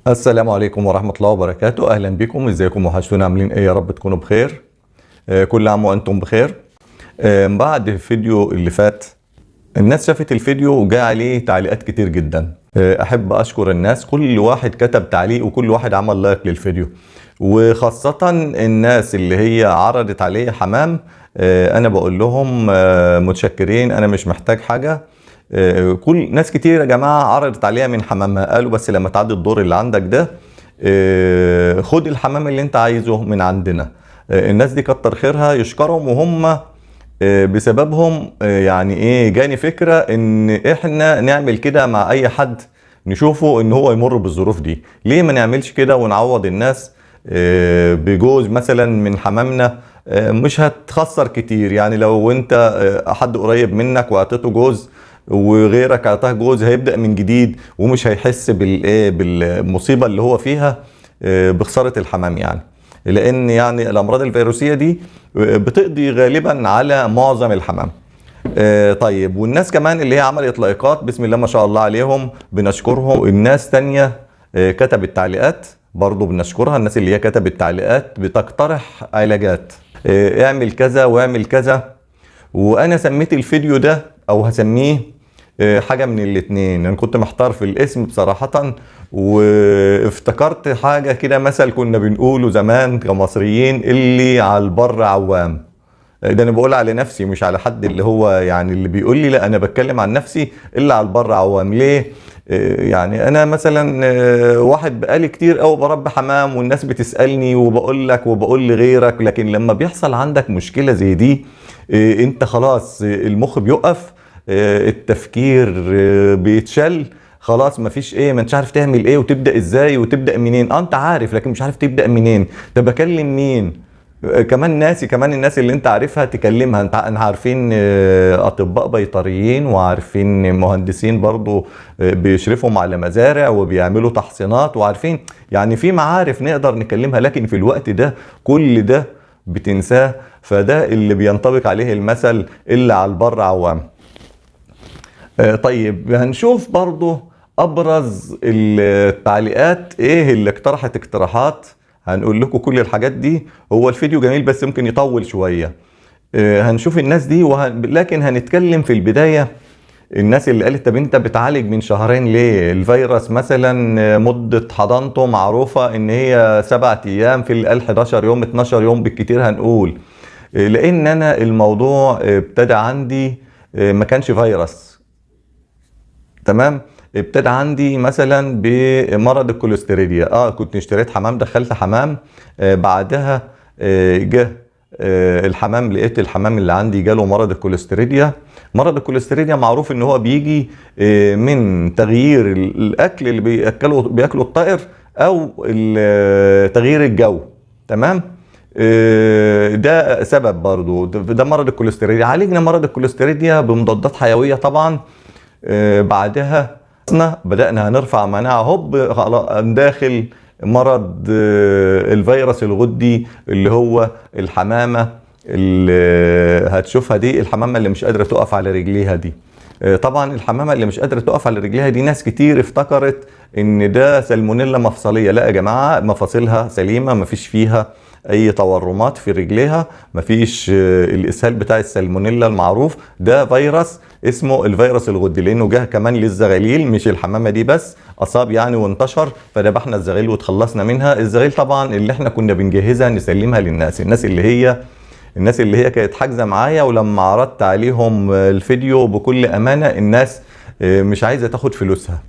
السلام عليكم ورحمة الله وبركاته. أهلا بكم، ازيكم؟ وحشتونا، عاملين ايه؟ يا رب تكونوا بخير. كل عام وانتم بخير. بعد الفيديو اللي فات الناس شافت الفيديو وجاء عليه تعليقات كتير جدا. احب اشكر الناس، كل واحد كتب تعليق وكل واحد عمل لايك للفيديو، وخاصة الناس اللي هي عرضت عليه حمام. انا بقول لهم متشكرين، انا مش محتاج حاجة. كل ناس كتير يا جماعة عرضت عليها من حمامها، قالوا بس لما تعدي الدور اللي عندك ده خد الحمام اللي انت عايزه من عندنا. الناس دي كتر خيرها، يشكرهم، وهم بسببهم يعني ايه جاني فكرة ان احنا نعمل كده مع اي حد نشوفه ان هو يمر بالظروف دي. ليه ما نعملش كده ونعوض الناس بجوز مثلا من حمامنا؟ مش هتخسر كتير، يعني لو انت حد قريب منك واعطيته جوز وغيرك اعطاه جوز هيبدأ من جديد ومش هيحس بالمصيبة اللي هو فيها بخسارة الحمام، يعني لان يعني الامراض الفيروسية دي بتقضي غالبا على معظم الحمام. طيب، والناس كمان اللي هي عملت لايكات بسم الله ما شاء الله عليهم، بنشكرهم. الناس تانية كتبت تعليقات برضو بنشكرها. الناس اللي هي كتبت تعليقات بتقترح علاجات، اعمل كذا واعمل كذا. وانا سميت الفيديو ده او هسميه حاجة من الاتنين، انا كنت محتار في الاسم بصراحة، وافتكرت حاجة كده مثل كنا بنقوله زمان كمصريين، اللي على البر عوام. ده انا بقول على نفسي مش على حد اللي هو يعني اللي بيقول لي، لا انا بتكلم عن نفسي، اللي على البر عوام. ليه؟ يعني انا مثلا واحد بقالي كتير قوي بربي حمام والناس بتسألني وبقول لك وبقول لغيرك، لكن لما بيحصل عندك مشكلة زي دي انت خلاص المخ بيقف، التفكير بيتشل، خلاص مفيش ايه، ما انتش عارف تعمل ايه وتبدأ ازاي وتبدأ منين. انت عارف لكن مش عارف تبدأ منين، طب اكلم مين؟ كمان ناسي، كمان الناس اللي انت عارفها تكلمها. انت عارفين اطباء بيطريين وعارفين مهندسين برضو بيشرفوا على مزارع وبيعملوا تحصينات، وعارفين يعني في معارف نقدر نكلمها، لكن في الوقت ده كل ده بتنساه. فده اللي بينطبق عليه المثل اللي على البر عوام. طيب، هنشوف برضو ابرز التعليقات ايه اللي اقترحت اقتراحات، هنقول لكم كل الحاجات دي. هو الفيديو جميل بس ممكن يطول شوية. هنشوف الناس دي لكن هنتكلم في البداية الناس اللي قالت طب انت بتعالج من شهرين ليه؟ الفيروس مثلا مدة حضانته معروفة ان هي 7 ايام، في اللي قال 11 يوم 12 يوم بالكتير هنقول. لان انا الموضوع ابتدى عندي ما كانش فيروس، تمام؟ ابتدى عندي مثلا بمرض الكوليستريديا. كنت اشتريت حمام، دخلت حمام، بعدها جه الحمام، لقيت الحمام اللي عندي جاله مرض الكوليستريديا. مرض الكوليستريديا معروف ان هو بيجي من تغيير الاكل اللي بياكله الطائر، او تغيير الجو، تمام؟ ده سبب برضو، ده مرض الكوليستريديا. عالجنا مرض الكوليستريديا بمضادات حيوية طبعا. بعدها بدأنا هنرفع مناعة، هوب داخل مرض الفيروس الغدي اللي هو الحمامة اللي هتشوفها دي، الحمامة اللي مش قادرة تقف على رجليها دي. طبعا الحمامة اللي مش قادرة تقف على رجليها دي ناس كتير افتكرت ان ده سالمونيلا مفصلية. لا يا جماعة، مفاصلها سليمة، مفيش فيها اي تورمات في رجليها، مفيش الاسهال بتاع السالمونيلا المعروف. ده فيروس اسمه الفيروس الغدي، لانه جه كمان للزغاليل، مش الحمامة دي بس، اصاب يعني وانتشر، فذبحنا الزغاليل وتخلصنا منها. الزغاليل طبعا اللي احنا كنا بنجهزها نسلمها للناس، الناس اللي هي كانت حاجزه معايا، ولما عرضت عليهم الفيديو بكل امانه الناس مش عايزه تاخد فلوسها.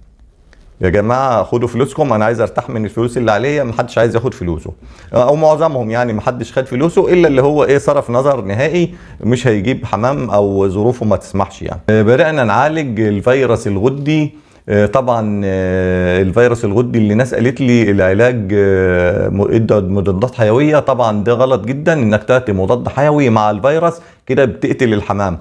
يا جماعة خدوا فلوسكم، انا عايز ارتاح من الفلوس اللي عليا. محدش عايز ياخد فلوسه، او معظمهم يعني محدش خد فلوسه الا اللي هو ايه صرف نظر نهائي، مش هيجيب حمام او ظروفه ما تسمحش يعني. بدأنا نعالج الفيروس الغدي. طبعا الفيروس الغدي اللي ناس قالت لي العلاج ادى مضادات حيوية، طبعا ده غلط جدا انك تعطي مضاد حيوي مع الفيروس، كده بتقتل الحمام،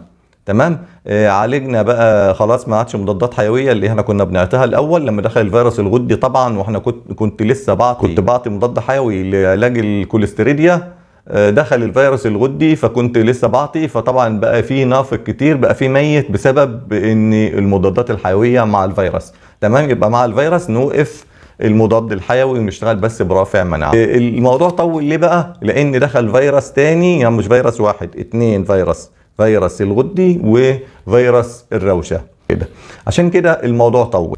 تمام؟ عالجنا بقى خلاص، ما عادش مضادات حيوية اللي احنا كنا بنعطيها الاول لما دخل الفيروس الغدي طبعا، واحنا كنت لسه بعطي مضاد حيوي لعلاج الكوليستريديا، دخل الفيروس الغدي فكنت لسه بعطي، فطبعا بقى في نافق كتير، بقى في ميت بسبب ان المضادات الحيوية مع الفيروس، تمام؟ يبقى مع الفيروس نوقف المضاد الحيوي ونشتغل بس برافع مناعة. الموضوع طول ليه بقى؟ لان دخل فيروس تاني، يعني مش فيروس واحد، 2 فيروس، فيروس الغدي وفيروس الروشه كده، عشان كده الموضوع طول.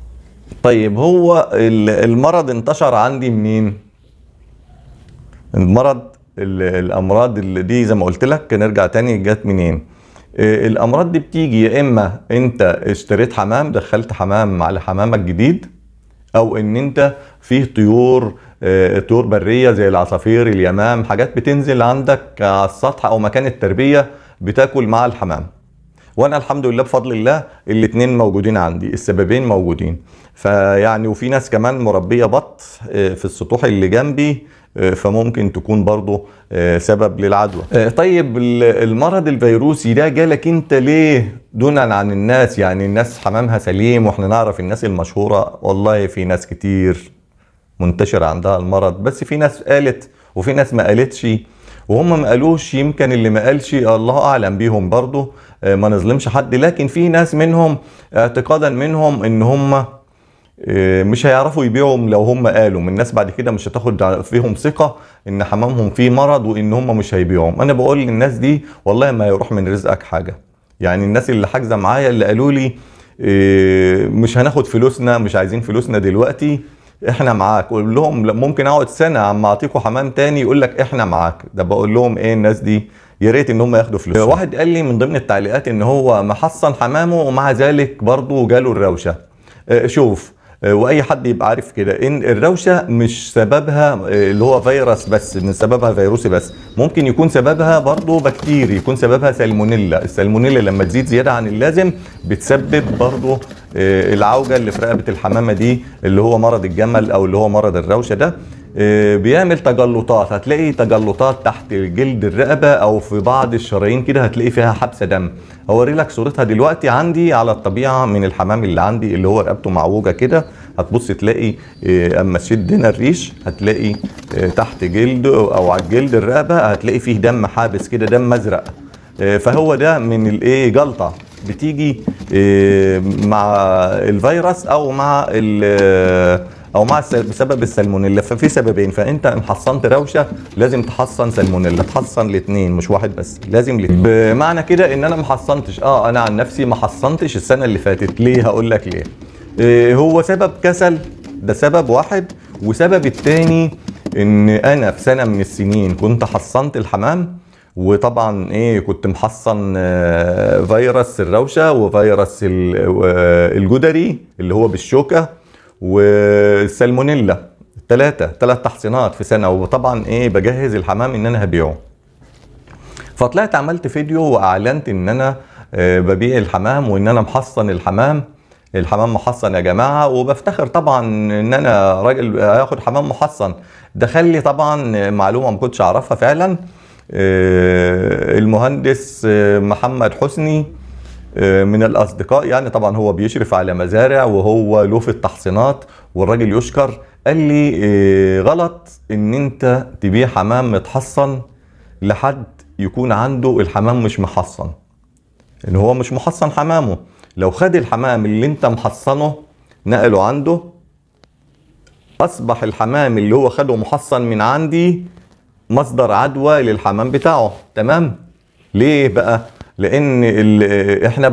طيب هو المرض انتشر عندي منين؟ المرض الامراض اللي دي زي ما قلت لك نرجع تاني جت منين؟ الامراض دي بتيجي يا اما انت اشتريت حمام، دخلت حمام على حمامك جديد، او ان انت فيه طيور، طيور برية زي العصافير، اليمام، حاجات بتنزل عندك على السطح او مكان التربية بتاكل مع الحمام. وانا الحمد لله بفضل الله الاتنين موجودين عندي، السببين موجودين. فيعني وفي ناس كمان مربية بط في السطوح اللي جنبي، فممكن تكون برضو سبب للعدوى. طيب المرض الفيروسي ده جالك انت ليه دونا عن الناس؟ يعني الناس حمامها سليم واحنا نعرف الناس المشهورة، والله في ناس كتير منتشر عندها المرض، بس في ناس قالت وفي ناس ما قالتش، وهم ما قالوش، يمكن اللي ما قالش الله اعلم بيهم برضو، ما نظلمش حد، لكن في ناس منهم اعتقادا منهم ان هم مش هيعرفوا يبيعوا لو هم قالوا، من الناس بعد كده مش هتاخد فيهم ثقة ان حمامهم فيه مرض وان هم مش هيبيعهم. انا بقول للناس دي والله ما يروح من رزقك حاجة. يعني الناس اللي حاجزة معايا اللي قالوا لي مش هناخد فلوسنا، مش عايزين فلوسنا دلوقتي، احنا معاك، قول لهم ممكن اقعد سنة عم اعطيكوا حمام تاني، يقول لك احنا معاك. ده بقول لهم ايه الناس دي، يا ريت ان هم ياخدوا فلوسهم. واحد قال لي من ضمن التعليقات ان هو محصن حمامه ومع ذلك برضه جاله الروشة. شوف، واي حد يبقى عارف كده ان الروشه مش سببها اللي هو فيروس بس، مش سببها فيروسي بس، ممكن يكون سببها برضه بكتيري، يكون سببها سالمونيلا. السالمونيلا لما تزيد زيادة عن اللازم بتسبب برضه العوجه اللي في رقبة الحمامة دي، اللي هو مرض الجمل او اللي هو مرض الروشه ده. بيعمل تجلطات، هتلاقي تجلطات تحت جلد الرقبة او في بعض الشرايين كده، هتلاقي فيها حبسه دم. هوري لك صورتها دلوقتي عندي على الطبيعة من الحمام اللي عندي اللي هو رقبته معوجة كده، هتبص تلاقي اما تشد هنا الريش هتلاقي تحت جلد او على جلد الرقبة هتلاقي فيه دم حابس كده، دم ازرق. فهو ده من الايه، جلطة بتيجي مع الفيروس او مع بسبب السالمونيلا. ففي سببين، فانت ان حصنت روشه لازم تحصن سالمونيلا، تحصن الاثنين مش واحد بس، لازم الاثنين. بمعنى كده ان انا ما حصنتش، انا عن نفسي ما حصنتش السنة اللي فاتت. ليه؟ هقول لك ليه. هو سبب كسل، ده سبب واحد، وسبب الثاني ان انا في سنة من السنين كنت حصنت الحمام، وطبعا ايه كنت محصن فيروس الروشه وفيروس الجدري اللي هو بالشوكة والسالمونيلا، ثلاث تحصينات في سنة. وطبعا ايه بجهز الحمام ان انا هبيعه. فطلعت عملت فيديو واعلنت ان انا ببيع الحمام وان انا محصن الحمام، الحمام محصن يا جماعة، وبفتخر طبعا ان انا راجل هاخد حمام محصن. دخل لي طبعا معلومة ما كنتش اعرفها فعلا، المهندس محمد حسني من الأصدقاء، يعني طبعا هو بيشرف على مزارع وهو له في التحصينات والراجل يشكر، قال لي غلط ان انت تبيع حمام متحصن لحد يكون عنده الحمام مش محصن، ان هو مش محصن حمامه. لو خد الحمام اللي انت محصنة نقله عنده، اصبح الحمام اللي هو خده محصن من عندي مصدر عدوى للحمام بتاعه. تمام؟ ليه بقى؟ لان احنا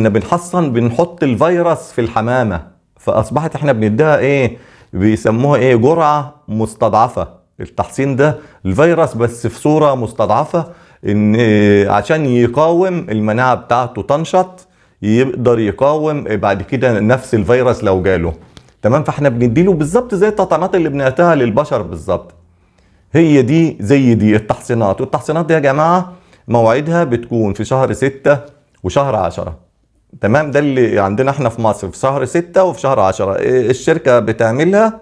بنحصن، بنحط الفيروس في الحمامة، فاصبحت احنا بنديها ايه بيسموها ايه، جرعة مستضعفة. التحصين ده الفيروس بس في صوره مستضعفة، ان عشان يقاوم المناعة بتاعته تنشط، يقدر يقاوم بعد كده نفس الفيروس لو جاله. تمام؟ فاحنا بنديله بالظبط زي التطعيمات اللي بنعطيها للبشر بالظبط، هي دي زي دي التحصينات. والتحصينات دي يا جماعة موعدها بتكون في شهر 6 وشهر 10. تمام؟ ده اللي عندنا احنا في مصر، في شهر 6 وفي شهر 10 الشركة بتعملها،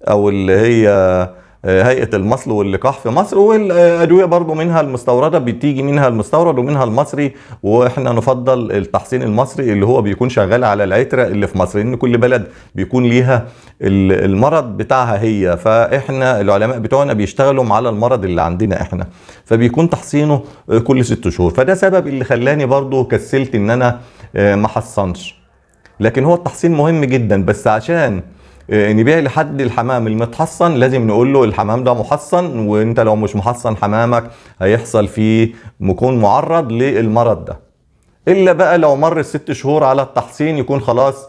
او اللي هي هيئة المصل واللقاح في مصر، والأدوية برضو منها المستوردة، بتيجي منها المستورد ومنها المصري، واحنا نفضل التحصين المصري اللي هو بيكون شغال على العترة اللي في مصر، لأن كل بلد بيكون ليها المرض بتاعها هي، فاحنا العلماء بتوعنا بيشتغلوا على المرض اللي عندنا احنا، فبيكون تحصينه كل 6 شهور. فده سبب اللي خلاني برضو كسلت ان انا ما حصنش. لكن هو التحصين مهم جدا، بس عشان نبيع لحد الحمام المتحصن لازم نقول له الحمام ده محصن، وانت لو مش محصن حمامك هيحصل فيه مكون معرض للمرض ده. الا بقى لو مر 6 شهور على التحصين يكون خلاص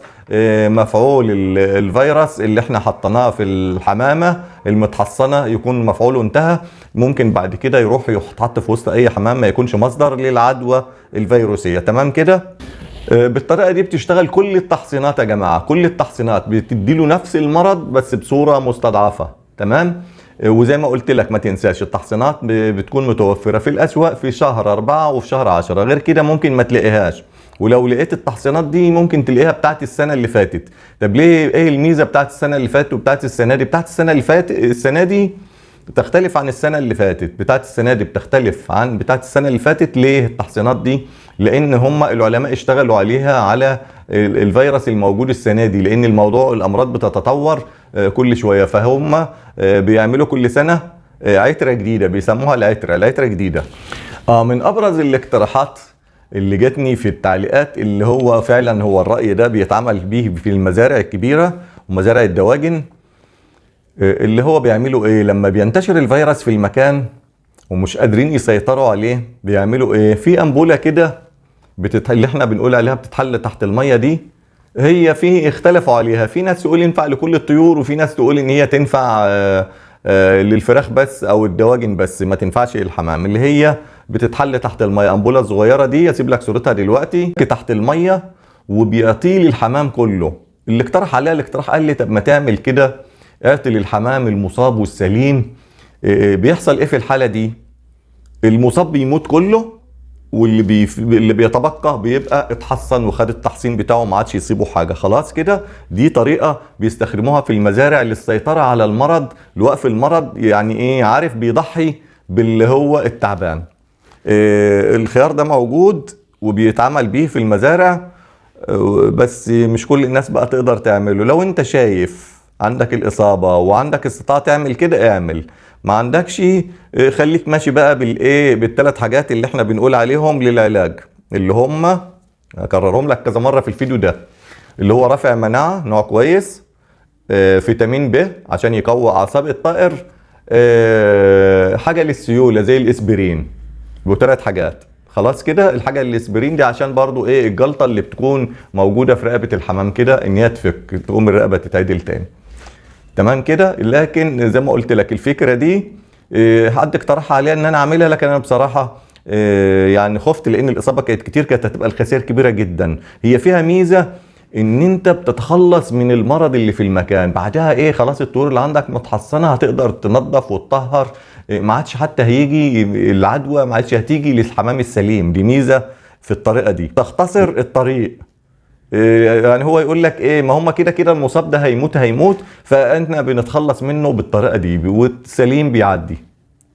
مفعول الفيروس اللي احنا حطيناه في الحمامة المتحصنه يكون مفعوله انتهى، ممكن بعد كده يروح يتحط في وسط اي حمام ما يكونش مصدر للعدوى الفيروسيه. تمام كده؟ بالطريقة دي بتشتغل كل التحصينات يا جماعة، كل التحصينات بتديله نفس المرض بس بصورة مستضعفة. تمام؟ وزي ما قلت لك ما تنساش التحصينات بتكون متوفرة في الاسواق في شهر 4 وفي شهر 10، غير كده ممكن ما تلاقيهاش، ولو لقيت التحصينات دي ممكن تلاقيها بتاعت السنة اللي فاتت. طب ليه؟ ايه الميزة بتاعت السنة اللي فاتت وبتاعت السنة دي؟ بتاعت السنة اللي فاتت السنة دي بتختلف عن السنة اللي فاتت، بتاعت السنة دي بتختلف عن بتاعت السنة اللي فاتت. ليه التحصينات دي؟ لان هم العلماء اشتغلوا عليها على الفيروس الموجود السنة دي، لان الموضوع الامراض بتتطور كل شوية، فهم بيعملوا كل سنة عتره جديدة بيسموها العترة، العترة جديدة. من ابرز الاقتراحات اللي جاتني في التعليقات اللي هو فعلا هو الراي ده بيتعمل بيه في المزارع الكبيرة ومزارع الدواجن، اللي هو بيعملوا ايه لما بينتشر الفيروس في المكان ومش قادرين يسيطروا عليه؟ بيعملوا ايه؟ في امبوله كده اللي احنا بنقول عليها بتتحل تحت المية دي، هي في اختلفوا عليها، في ناس تقول ينفع لكل الطيور، وفي ناس تقول ان هي تنفع للفراخ بس او الدواجن بس، ما تنفعش للحمام. اللي هي بتتحل تحت المية، امبوله صغيرة دي اسيب لك صورتها دلوقتي، تحت المية وبيعطيه للحمام كله. اللي اقترح عليها الاقتراح قال لي طب ما تعمل كده، اعطي للحمام المصاب والسليم. بيحصل ايه في الحالة دي؟ المصاب بيموت كله، واللي اللي بيتبقى بيبقى اتحصن وخد التحصين بتاعه ما عادش يصيبه حاجة. خلاص كده، دي طريقه بيستخدموها في المزارع للسيطرة على المرض، لوقف المرض. يعني ايه؟ عارف بيضحي باللي هو التعبان. الخيار ده موجود وبيتعمل بيه في المزارع، بس مش كل الناس بقى تقدر تعمله. لو انت شايف عندك الإصابة وعندك استطاعة تعمل كده اعمل، ما عندكش خليك ماشي بقى بالايه، بالثلاث حاجات اللي احنا بنقول عليهم للعلاج، اللي هم اكررهم لك كذا مرة في الفيديو ده، اللي هو رفع مناعة نوع كويس، فيتامين ب عشان يقوي اعصاب الطائر، حاجة للسيولة زي الاسبرين، وثلاث حاجات. خلاص كده. الحاجة الاسبرين دي عشان برضو ايه، الجلطة اللي بتكون موجودة في رقبة الحمام كده ان هي تفك، تقوم الرقبة تتعدل تاني. تمام كده. لكن زي ما قلت لك الفكرة دي حد اقترحها عليا ان انا اعملها، لكن انا بصراحة يعني خفت، لان الاصابة كانت كتير، كانت هتبقى الخسائر كبيرة جدا. هي فيها ميزة ان انت بتتخلص من المرض اللي في المكان، بعدها ايه، خلاص الطيور اللي عندك متحصنه، هتقدر تنظف وتطهر، ما عادش حتى هيجي العدوى، ما عادش هتيجي للحمام السليم. دي ميزة في الطريقة دي، تختصر الطريق. يعني هو يقول لك ايه، ما هم كده كده المصاب ده هيموت هيموت، فاحنا بنتخلص منه بالطريقة دي والسليم بيعدي.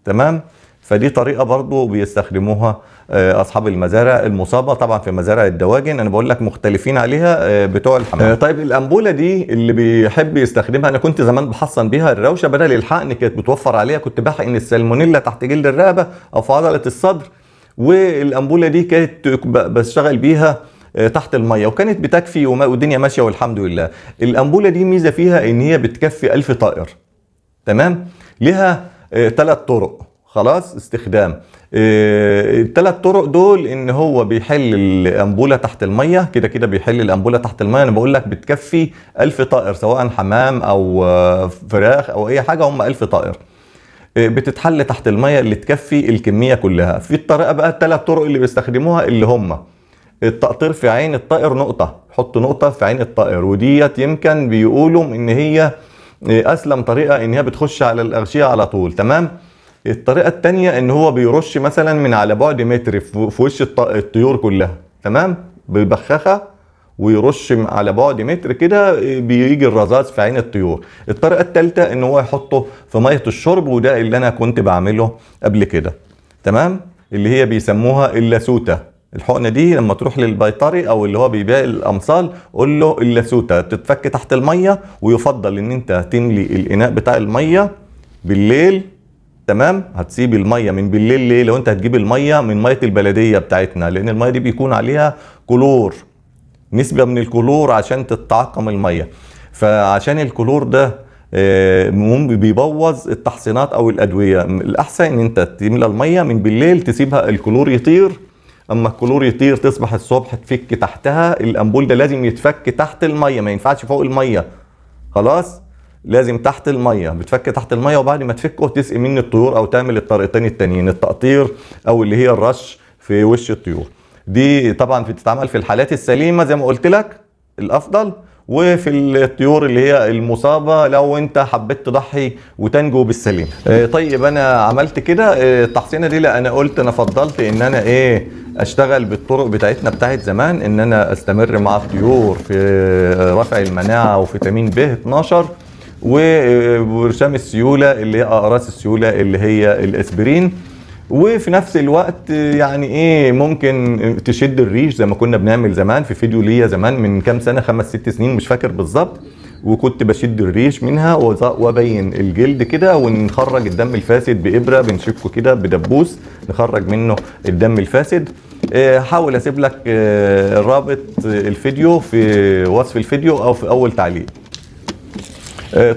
تمام. فدي طريقه برضو بيستخدموها اصحاب المزارع المصابة، طبعا في مزارع الدواجن، انا بقول لك مختلفين عليها بتوع الحمام. طيب الامبوله دي اللي بيحب يستخدمها، انا كنت زمان بحصن بيها الروشه بدل الحقن، كانت بتوفر عليها، كنت بحقن السالمونيلا تحت جلد الرقبة او في عضلة الصدر، والامبوله دي كانت بشتغل بيها تحت المية وكانت بتكفي والدنيا ماشية والحمد لله. الامبوله دي ميزة فيها ان هي بتكفي 1000 طائر. تمام. لها 3 طرق خلاص استخدام. الثلاث طرق دول ان هو بيحل الامبوله تحت المية، كده كده بيحل الامبوله تحت المية، انا بقول لك بتكفي 1000 طائر سواء حمام او فراخ او اي حاجة، هم 1000 طائر. بتتحل تحت المية اللي تكفي الكمية كلها. في الطريقة بقى الثلاث طرق اللي بيستخدموها اللي هم التقطير في عين الطائر، نقطة، حط نقطة في عين الطائر، وديت يمكن بيقولوا ان هي اسلم طريقه، ان هي بتخش على الاغشيه على طول. تمام. الطريقة الثانية ان هو بيرش مثلا من على بعد متر في وش الطيور كلها. تمام، ببخاخه ويرش على بعد متر كده، بيجي الرذاذ في عين الطيور. الطريقة الثالثة ان هو يحطه في مية الشرب، وده اللي انا كنت بعمله قبل كده. تمام، اللي هي بيسموها اللاسوته. الحقنة دي لما تروح للبيطري او اللي هو بيبيع الامصال قول له اللاسوته، بتتفك تحت المية، ويفضل ان انت تملي الاناء بتاع المية بالليل. تمام، هتسيب المية من بالليل. ليه؟ لو انت هتجيب المية من مية البلدية بتاعتنا، لان المية دي بيكون عليها كلور، نسبه من الكلور عشان تتعقم المية. فعشان الكلور ده بيبوظ التحصينات او الادوية. الاحسن ان انت تملى المية من بالليل، تسيبها الكلور يطير. اما الكلور يطير تصبح الصبح تفك تحتها الامبول ده، لازم يتفك تحت المية، ما ينفعش فوق المية، خلاص لازم تحت المية، بتفك تحت المية، وبعد ما تفكه تسقي منه الطيور او تعمل الطريقتين التانيين، التقطير او اللي هي الرش في وش الطيور. دي طبعا بتتعمل في الحالات السليمة زي ما قلت لك الافضل، وفي الطيور اللي هي المصابة لو انت حبيت تضحي وتنجو بالسليم. طيب انا عملت كده التحصينه دي، لا انا قلت انا فضلت ان انا ايه اشتغل بالطرق بتاعتنا بتاعت زمان، ان انا استمر مع الطيور في رفع المناعة وفيتامين ب 12 وبرشام السيولة اللي هي اقراص السيولة اللي هي الاسبرين، وفي نفس الوقت يعني ايه ممكن تشد الريش زي ما كنا بنعمل زمان في فيديو ليا زمان من كام سنة، 5 6 سنين مش فاكر بالظبط، وكنت بشد الريش منها وابين الجلد كده، ونخرج الدم الفاسد بابره، بنشكه كده بدبوس نخرج منه الدم الفاسد. حاول اسيب لك رابط الفيديو في وصف الفيديو او في اول تعليق.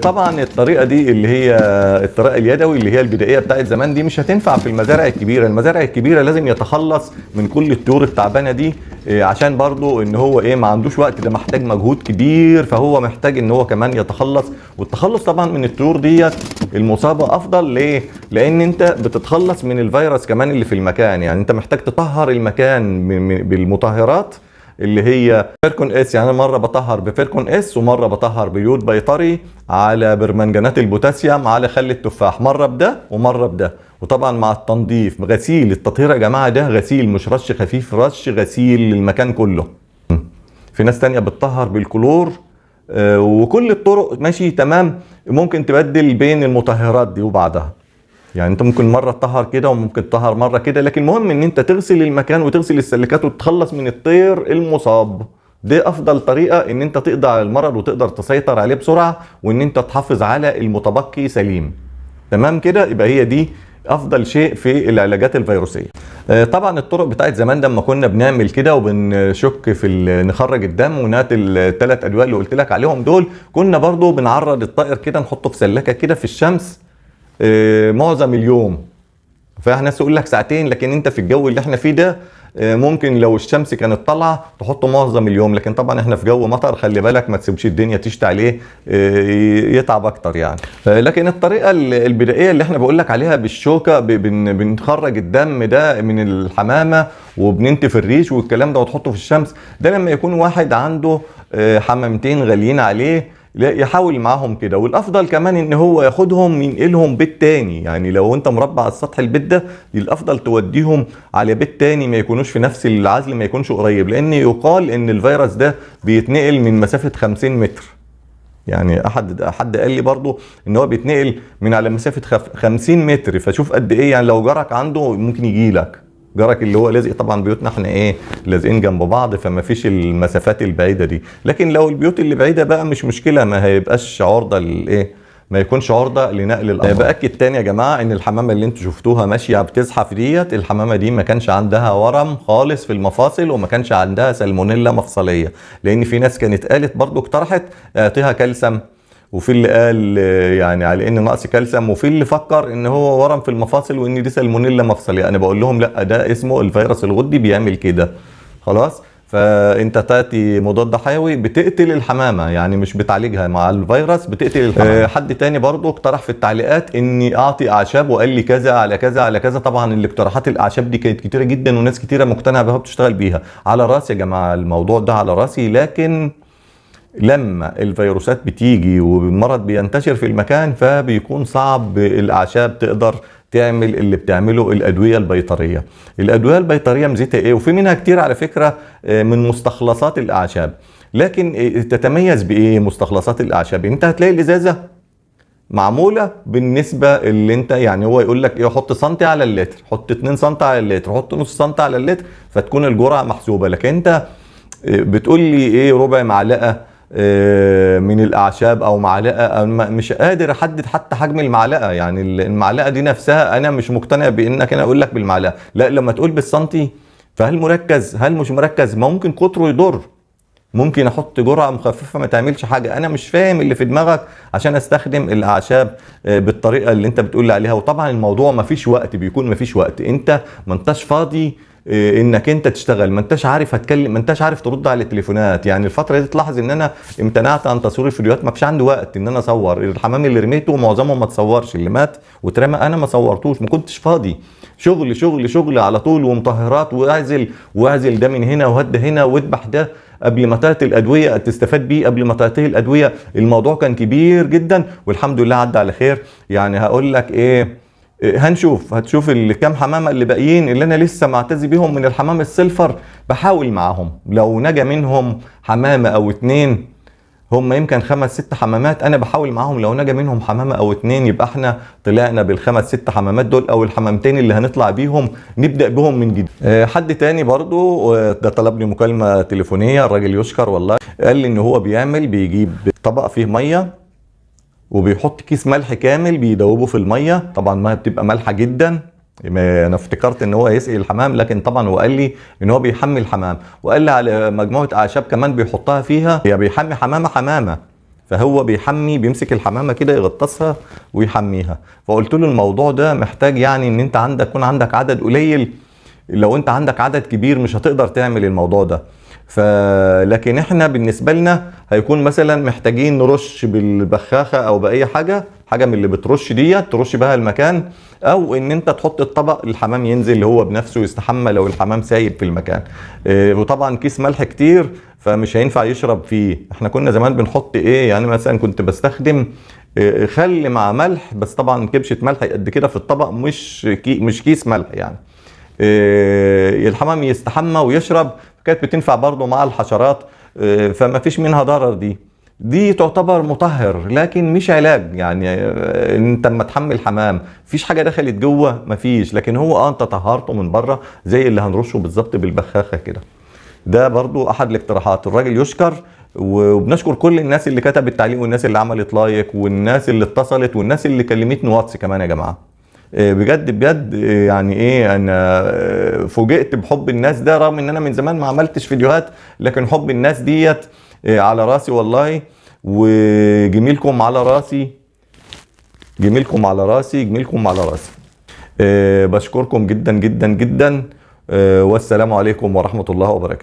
طبعا الطريقة دي اللي هي الطريقة اليدوي اللي هي البدائية بتاعت زمان دي مش هتنفع في المزارع الكبيرة. المزارع الكبيرة لازم يتخلص من كل الطيور التعبانة دي، عشان برضو ان هو ايه ما عندوش وقت، ده محتاج مجهود كبير، فهو محتاج ان هو كمان يتخلص. والتخلص طبعا من الطيور ديت المصابة افضل. ليه؟ لان انت بتتخلص من الفيروس كمان اللي في المكان، يعني انت محتاج تطهر المكان بالمطهرات اللي هي فيركون اس. يعني انا مرة بطهر بفيركون اس، ومرة بطهر بيود بيطري على برمنجانات البوتاسيوم على خل التفاح، مرة بده ومرة بده. وطبعا مع التنظيف غسيل، التطهير يا جماعة ده غسيل مش رش خفيف، رش غسيل للمكان كله. في ناس تانية بتطهر بالكلور، وكل الطرق ماشي تمام. ممكن تبدل بين المطهرات دي وبعضها، يعني انت ممكن مرة تطهر كده وممكن تطهر مرة كده، لكن المهم ان انت تغسل المكان وتغسل السلكات وتتخلص من الطير المصاب. دي افضل طريقه ان انت تقضي على المرض وتقدر تسيطر عليه بسرعة، وان انت تحافظ على المتبقي سليم. تمام كده؟ يبقى هي دي افضل شيء في العلاجات الفيروسيه. طبعا الطرق بتاعت زمان لما كنا بنعمل كده وبنشك في نخرج الدم ونات الثلاث ادوية اللي قلت لك عليهم دول، كنا برضو بنعرض الطائر كده، نحطه في سلكه كده في الشمس معظم اليوم. فاحنا ناس يقول لك ساعتين، لكن انت في الجو اللي احنا فيه ده ممكن لو الشمس كانت طالعه تحطه معظم اليوم، لكن طبعا احنا في جو مطر، خلي بالك ما تسيبش الدنيا تشتي عليه يتعب اكتر يعني. لكن الطريقة البدائية اللي احنا بقول لك عليها بالشوكة، بنخرج الدم ده من الحمامة وبننتف الريش والكلام ده وتحطه في الشمس، ده لما يكون واحد عنده حمامتين غاليين عليه يحاول معاهم كده. والافضل كمان ان هو ياخدهم ينقلهم بيت تاني، يعني لو انت مربع على السطح البيت ده الافضل توديهم على بيت تاني، ما يكونوش في نفس العزل، ما يكونش قريب، لان يقال ان الفيروس ده بيتنقل من مسافة 50 متر. يعني حد قال لي برضو ان هو بيتنقل من على مسافة 50 متر، فشوف قد ايه. يعني لو جارك عنده ممكن يجي لك، جارك اللي هو لازق، طبعا بيوتنا احنا ايه لازقين جنب بعض، فما فيش المسافات البعيدة دي. لكن لو البيوت اللي بعيدة بقى مش مشكلة، ما هيبقاش عرضه لايه، ما يكونش عرضه لنقل الامراض. باكد تاني يا جماعة ان الحمامة اللي انتوا شفتوها ماشية بتزحف ديت، الحمامة دي ما كانش عندها ورم خالص في المفاصل، وما كانش عندها سالمونيلا مفصلية، لان في ناس كانت قالت برضو اقترحت اعطيها كالسيوم، وفي اللي قال يعني على ان نقص كالسيوم، وفي اللي فكر ان هو ورم في المفاصل وان دي سالمونيلا مفصلية. انا بقول لهم لا، ده اسمه الفيروس الغدي بيعمل كده خلاص. فانت تاتي مضاد حيوي بتقتل الحمامة، يعني مش بتعالجها مع الفيروس، بتقتل الحمامة. حد تاني برضو اقترح في التعليقات اني اعطي اعشاب، وقال لي كذا على كذا على كذا. طبعا الاقتراحات الاعشاب دي كانت كتيرة جدا، وناس كتيرة مقتنعة بها وبتشتغل بيها. على راسي يا جماعة الموضوع ده، على راسي. لكن لما الفيروسات بتيجي والمرض بينتشر في المكان، فبيكون صعب الاعشاب تقدر تعمل اللي بتعمله الادوية البيطريه. الادوية البيطريه ميزتها ايه؟ وفي منها كتير على فكرة من مستخلصات الاعشاب، لكن تتميز بايه مستخلصات الاعشاب؟ انت هتلاقي الازازه معمولة بالنسبة اللي انت يعني هو يقول لك ايه، حط سنتي على اللتر، حط 2 سنتي على اللتر، حط نص سنتي على اللتر، فتكون الجرعة محسوبة. لكن انت بتقول لي ايه ربع معلقه من الاعشاب او معلقه، مش قادر احدد حتى حجم المعلقة. يعني المعلقة دي نفسها انا مش مقتنع بانك انا اقول لك بالمعلقه، لا لما تقول بالسنتي فهل مركز هل مش مركز، ما ممكن قطرة يضر. ممكن احط جرعة مخففة ما تعملش حاجة. انا مش فاهم اللي في دماغك عشان استخدم الاعشاب بالطريقة اللي انت بتقول لي عليها. وطبعا الموضوع ما فيش وقت، بيكون ما فيش وقت، انت ما انتش فاضي انك انت تشتغل، ما انتش عارف هتكلم، ما انتش عارف ترد على التليفونات. يعني الفترة دي تلاحظ ان انا امتنعت عن تصوير الفيديوهات، ما فيش عندي وقت ان انا اصور. الحمام اللي رميته معظمه ما تصورش، اللي مات واترمى انا ما صورتوش، ما كنتش فاضي، شغل شغل شغل على طول، ومطهرات، واعزل واعزل ده من هنا وهد هنا واذبح ده قبل ما تعطي الادوية تستفاد بيه قبل ما تعطيه الادوية. الموضوع كان كبير جدا والحمد لله عدى على خير. يعني هقول لك ايه، هنشوف، هتشوف الكام حمامه اللي باقيين اللي انا لسه معتزي بيهم من الحمام السلفر، بحاول معاهم لو نجا منهم حمامه او اتنين، هم يمكن 5 6 حمامات، انا بحاول معاهم لو نجا منهم حمامه او اتنين يبقى احنا طلعنا بالخمس ست حمامات دول او الحمامتين اللي هنطلع بيهم نبدا بهم من جديد. حد تاني برضو ده طلبني مكالمة تليفونيه، الراجل يشكر والله، قال لي ان هو بيجيب طبق فيه مية وبيحط كيس ملح كامل بيدوبه في المية، طبعا المية بتبقى مالحة جدا، انا افتكرت ان هو يسقي الحمام، لكن طبعا هو قال لي ان هو بيحمي الحمام، وقال لي على مجموعة اعشاب كمان بيحطها فيها، هي بيحمي حمامه حمامه، فهو بيحمي، بيمسك الحمامة كده يغطسها ويحميها. فقلت له الموضوع ده محتاج يعني ان انت يكون عندك عدد قليل، لو انت عندك عدد كبير مش هتقدر تعمل الموضوع ده. لكن احنا بالنسبة لنا هيكون مثلا محتاجين نرش بالبخاخه او باي حاجة، حاجة من اللي بترش ديت ترش بها المكان، او ان انت تحط الطبق الحمام ينزل هو بنفسه يستحمى لو الحمام سايب في المكان. وطبعا كيس ملح كتير فمش هينفع يشرب فيه. احنا كنا زمان بنحط ايه، يعني مثلا كنت بستخدم خل مع ملح، بس طبعا كبشة ملح قد كده في الطبق، مش كيس ملح يعني. الحمام يستحمى ويشرب، كانت بتنفع برضو مع الحشرات، فما فيش منها ضرر. دي تعتبر مطهر لكن مش علاج. يعني انت لما تحمل حمام مفيش حاجة دخلت جوه، مفيش، لكن هو انت طهرته من بره زي اللي هنرشه بالظبط بالبخاخه كده. ده برضو احد الاقتراحات، الراجل يشكر، وبنشكر كل الناس اللي كتبت تعليق، والناس اللي عملت like، والناس اللي اتصلت، والناس اللي كلمتني واتس كمان يا جماعة. بجد بجد يعني ايه، انا فوجئت بحب الناس ده، رغم ان انا من زمان ما عملتش فيديوهات، لكن حب الناس ديت على راسي والله، وجميلكم على راسي، جميلكم على راسي، جميلكم على راسي. بشكركم جدا جدا جدا، والسلام عليكم ورحمة الله وبركاته.